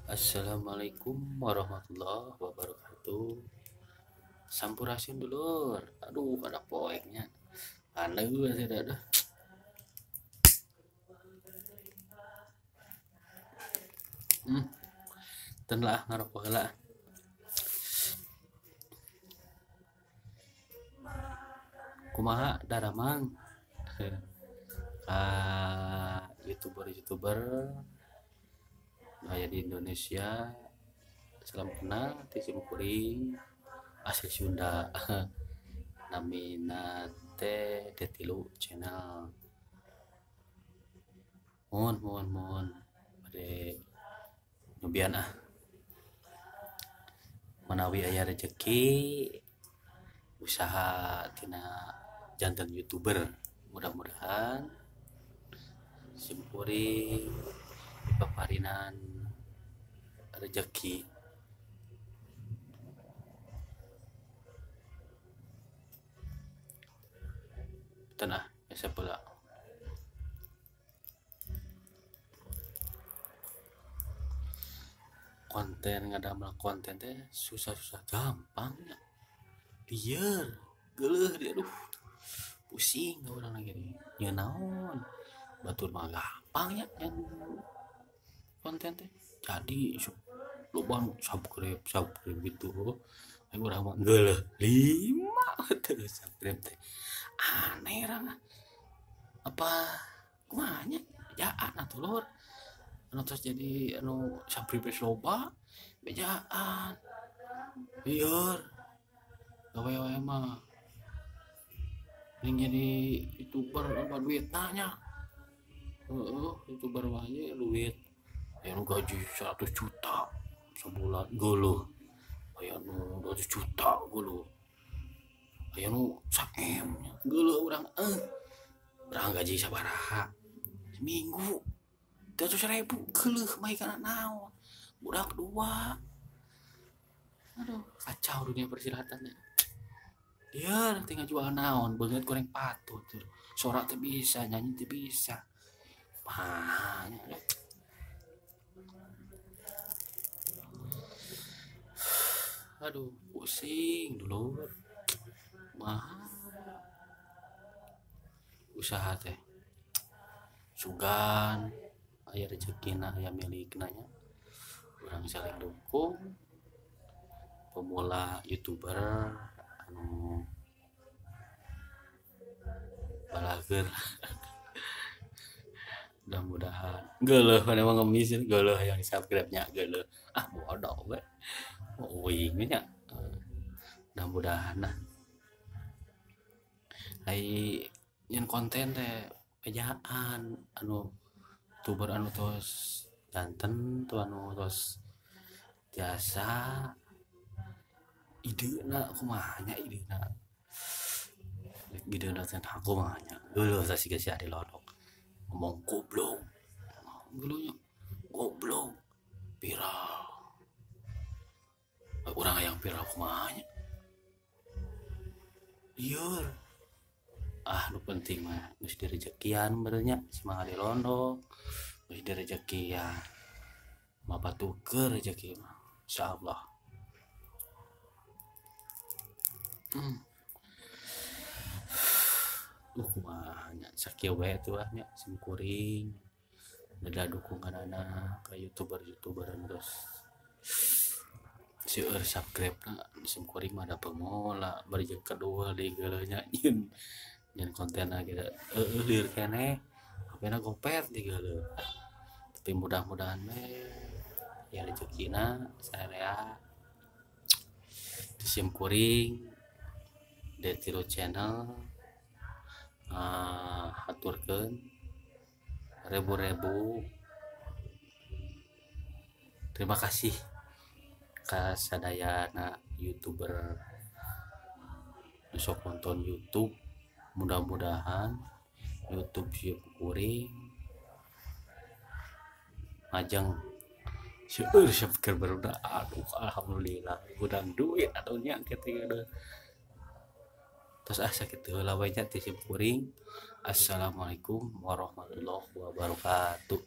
Assalamualaikum warahmatullahi wabarakatuh. Sampurasun dulur. Aduh, ada poeknya. Aneh gue sih dah. Ten lah ngarokok heula. Kumaha daramang? Ka YouTuber-YouTuber aya di Indonesia. Salam kenal ti simkuring asli Sunda. Namina teh D3 channel. Mohon bade nyobian ah. Manawi aya rezeki usaha tina janten YouTuber, mudah-mudahan simkuring dipaparinan rezeki. Tanah asa pula. Konten ngadamel konten teh susah-susah gampang nya. Lieur, geuleuh dia, aduh. Pusing urang lagi nih. Ya naon? Batur mah gampang nya yang konten teh. Jadi loba nu subscribe gitu. Ai urang mah geuleuh 5 terus subscribe teh. Aneh urang. Apa kumaha nya? Bejaan atuh lur. Anu terus jadi anu subscribe loba bejaan. Lieur. Gawe wae mah. Yang jadi YouTuber apa duit nanya. Heeh, YouTuber mah nya duit. Aya nu gaji 100 juta sebulan geuleuh. Aya nu 200 juta geuleuh. Aya nu 1 M geuleuh urang urang gaji sabaraha seminggu 300.000 geuleuh mah kana naon. Budak 2. Aduh, kacau dunia persilatannya. Dia tinggal jual naon, beungeut goreng patut. Sorak teu bisa, nyanyi teu bisa. Banyak. Aduh, pusing dulur. Mah usaha teh. Sugan aya rezekina, aya milikna nya. Urang saling dukung. Pemula YouTuber anu balager. Mudah-mudahan geuleuh mana mah ngemisin geuleuh yang subscribe-nya geuleuh. Ah bodoh we. Uing nya. Mudah-mudahan nah. Ai nyen konten teh bejaan anu YouTuber anu tos janten tuh anu tos jasa idena kumaha nya idena. Idena teh kumaha nya. Geuleuh tah siga si Adi Lodok. Ngomong goblok. Geuleuh nya goblok viral. Urang hayang viral kumaha nya. Lieur. Ah nu penting mah geus direjekian bener nya si Mang Adi Londok. Geus direjekian. Mapatukeun rejeki mah insyaallah. Kumaha nya sakieu we atuh nya simkuring. Dada dukunganana ka YouTuber-YouTuber anu geus seueur subscribe-na simkuring mah da pemula bari jeung kadua deui geuleuh nya nyen kontenna ge heueuh lieur keneh hapena gopet deui geuleuh. Tapi mudah-mudahan we ya rezekina sararea simkuring D3 channel haturkeun ribu-ribu terima kasih ka sadayana YouTuber nu sok nonton YouTube. Mudah-mudahan YouTube simkuring majeng seueur subscriber udah. Aduh, alhamdulillah gudang duit atuh nya kitu geuleuh. Terus ah sakitu heula we nya ti simkuring. Assalamualaikum warahmatullahi wabarakatuh.